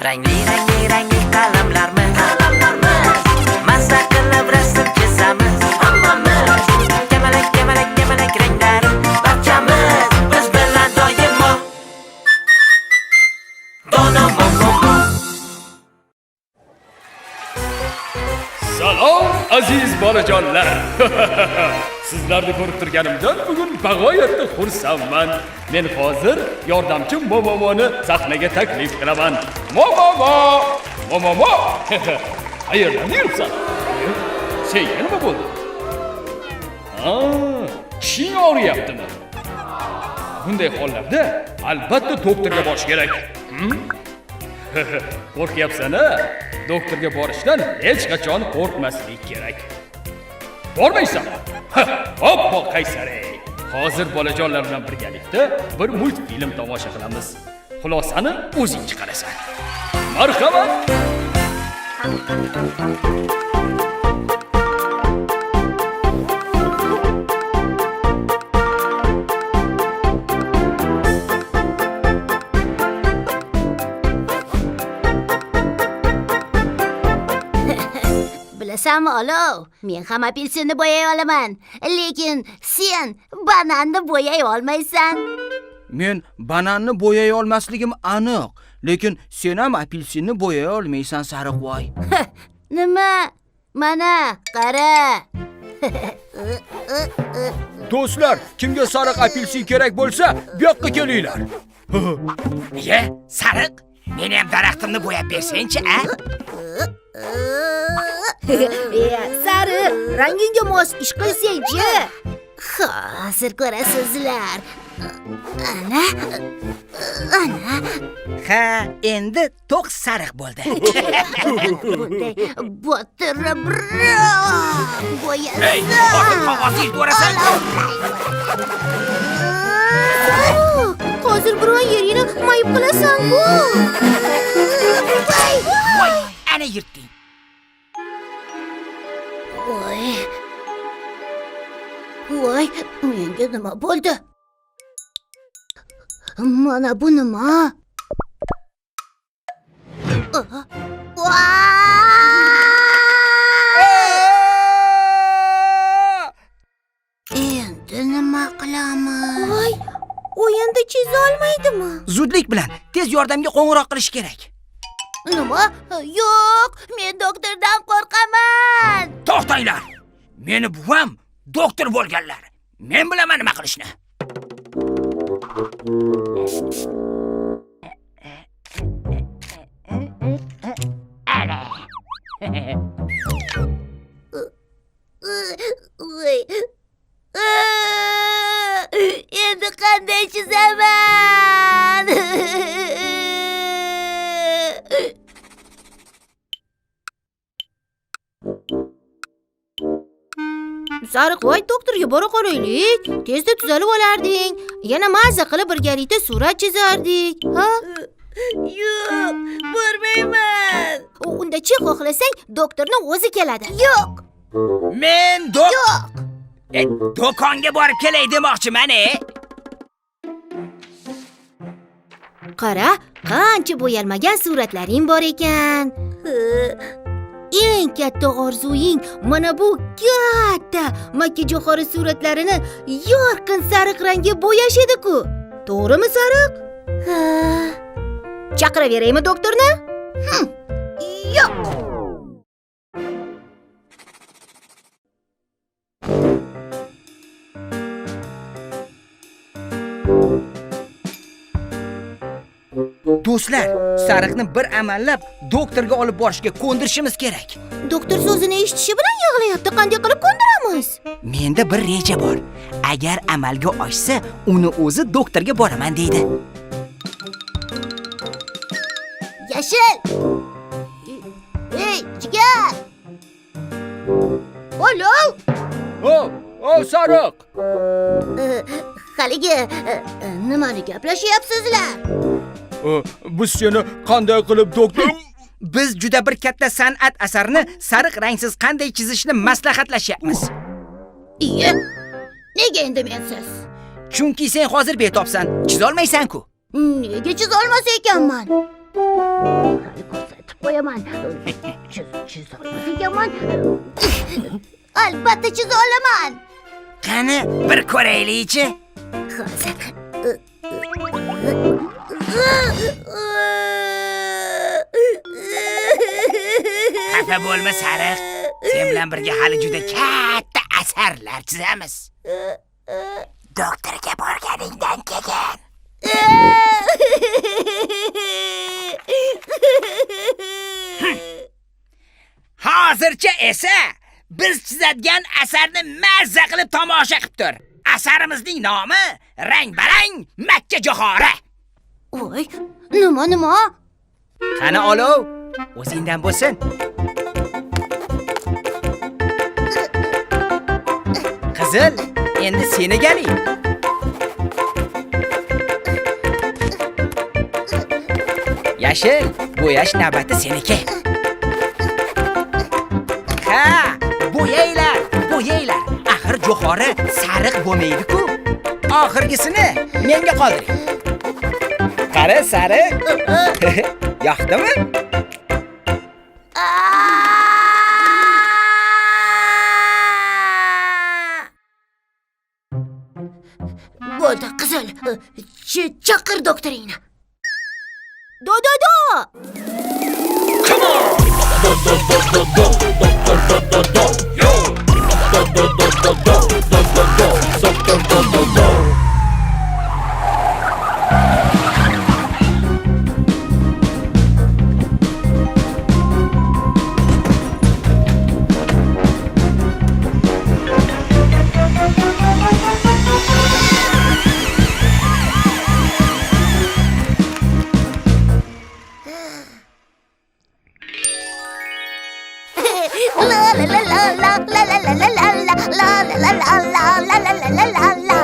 Rangli rangli rangli qalamlarmiz, mazza qilib rasm chizamiz hammamiz. Kamalak, kamalak, kamalak ranglari, barchamiz biz bilan doimo. Dono momo. Salom, aziz bolajonlar. Sizlarni ko'rib turganimdan bugun bag'oyatda xursandman. Men hozir yordamchi Momomoni sahnaga taklif qilaman. Momomo! Momomo! Qayerdan yuribsan? Senga nima bo'ldi? Ha, tishing og'riyaptimi? Bunday hollarda albatta doktorga borish kerak. Qo'rqyapsan-a? Doktorga borishdan hech qachon qo'rqmaslik kerak. Bormaysan? Hoppa, qaysar. Hozir bolajonlar bilan birgalikda bir multfilm tomosha qilamiz. Xulosani o'zing chiqarasan. Marhamat. Bilasanmi, olov, men ham apelsinni bo'yay olaman, lekin sen bananni bo'yay olmaysan. Men bananni bo'yay olmasligim aniq, lekin sen ham apelsinni bo'yay olmaysan, sariqvoy. Nima? Mana, qara. Do'stlar, kimga sariq apelsin kerak bo'lsa, bu yoqqa kelinglar. Ye, sariq, meni ham daraxtimni bo'yab bersangchi, a? Sariq, rangingga mos ish qilsang-chi. Hozir ko'rasizlar. Ana, ana. Ha, endi to'q sariq bo'ldi. Bunday botiribroq bo'yasan. Ey, hozir qog'ozni yirtvorasan. Hozir biron yeringni mayib qilasan-ku. Voy, ana yirtding. Voy. Voy, menga nima bo'ldi? Mana bu nima? Endi nima qilamiz? Voy, u endi chizolmaydimi? Zudlik bilan tez yordamga qo'ng'iroq qilish kerak. Nima? Yo'q, men doktordan qo'rqaman. To'xtanglar. Meni buvam doktor bo'lganlar. Men bilaman nima qilishni. Voy. Endi qanday chizaman? Sariq voy, doktorga bora qolaylik. Tezda tuzalib olarding. Yana mazza qilib birgalikda surat chizardik. Ha? Yo'q, bormayman. Undachi xohlasang doktorni o'zi keladi. Yo'q. Men do'konga borib kelay demoqchiman, Qara, qancha bo'yalmagan suratlaring bor ekan. Eng katta orzuing mana bu katta makkajo'xori suratlarini yorqin sariq rangga bo'yash edi-ku. To'g'rimi, sariq? Ha. Chaqiraveraymi doktorni? Yo'q. Do'stlar, sariqni bir amallab doktorga olib borishga ko'ndirishimiz kerak. Doktor so'zini eshitishi bilan yig'layapti. Qanday qilib ko'ndiramiz? Menda bir reja bor. Agar amalga oshsa, uni o'zi doktorga boraman deydi. Yashil! Ey, jigar! Olov! O, sariq. Haligi nimani gaplashyapsizlar? Biz seni qanday qilib doktor... Biz juda bir katta san'at asarini sariq rangsiz qanday chizishni maslahatlashyapmiz. Iye, nega endi mensiz? Chunki sen hozir betobsan, chizolmaysan-ku. Nega chizolmas ekanman? Hali ko'rsatib qo'yaman. Chizolmas ekanman. Albatta chiza olaman. Qani, bir ko'raylikchi. Hozir. Xafa bo'lma, Sariq. Sen bilan birga hali juda katta asarlar chizamiz. Doktorga borganingdan keyin. Hozircha esa biz chizadigan asarni mazza qilib tomosha qilib tur. Asarimizning nomi Rang-barang Makka jo'xori. Voy, nima nima? Qani olov, o'zingdan bo'lsin. Qizil, endi seni galing. Yashil, bo'yash navbati seniki. Ha, bo'yanglar, bo'yanglar. Axir jo'xori sariq bo'lmaydi-ku. Oxirgisini menga qoldiring. Qara, sariq. Yoqdimi? Bo'ldi, qizil. Chaqir doktoringni. Do do do. Come on! Do do do do do doktor do do do yo. Do do do do do do do do doktor do do do. La la la la la la la la la la la la la la la la la la la la.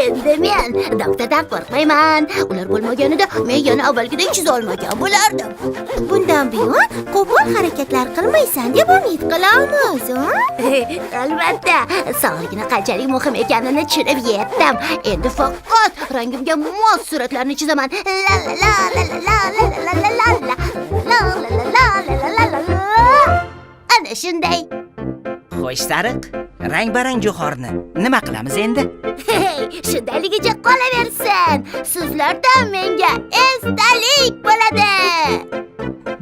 Endi men doktordan qo'rqmayman. Ular bo'lmaganida men yana avvalgidek chizolmagan bo'lardim. Bundan buyon qo'pol harakatlar qilmaysan deb umid qilamiz, a? Albatta, sog'likni qanchalik muhim ekanini tushunib yetdim. Endi faqat rangimga mos suratlarni chizaman. La la la la la la la la la la la la la la la la la. Ana shunday. Xo'sh, Sariq, rang-barang jo'xorini nima qilamiz endi? Shundayligicha qolaversin. Sizlardan menga esdalik bo'ladi.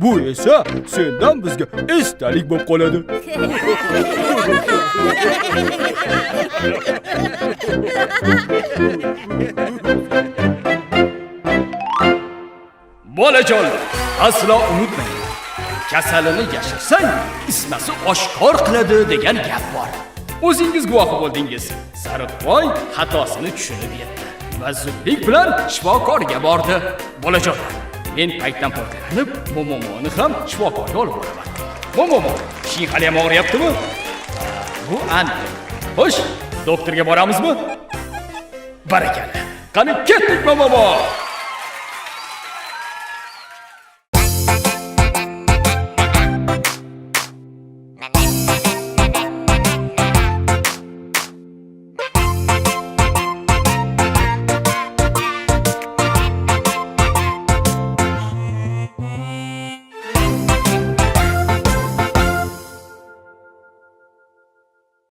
Bu esa sendan bizga esdalik bo'lib qoladi. Bolajonlar, aslo unutmang. Kasalini yashirsang, ismasi oshkor qiladi degan gap bor. O'zingiz guvohi bo'ldingiz. Sariqvoy xatosini tushunib yetdi va zudlik bilan shifokorga bordi. Bolajonlar, men paytdan foydalanib Momomoni ham shifokorga olib boraman. Momomo, tishing hali ham og'riyaptimi? Bu aniq. Xo'sh, doktorga boramizmi? Barakalla. Qani ketdik Momomo.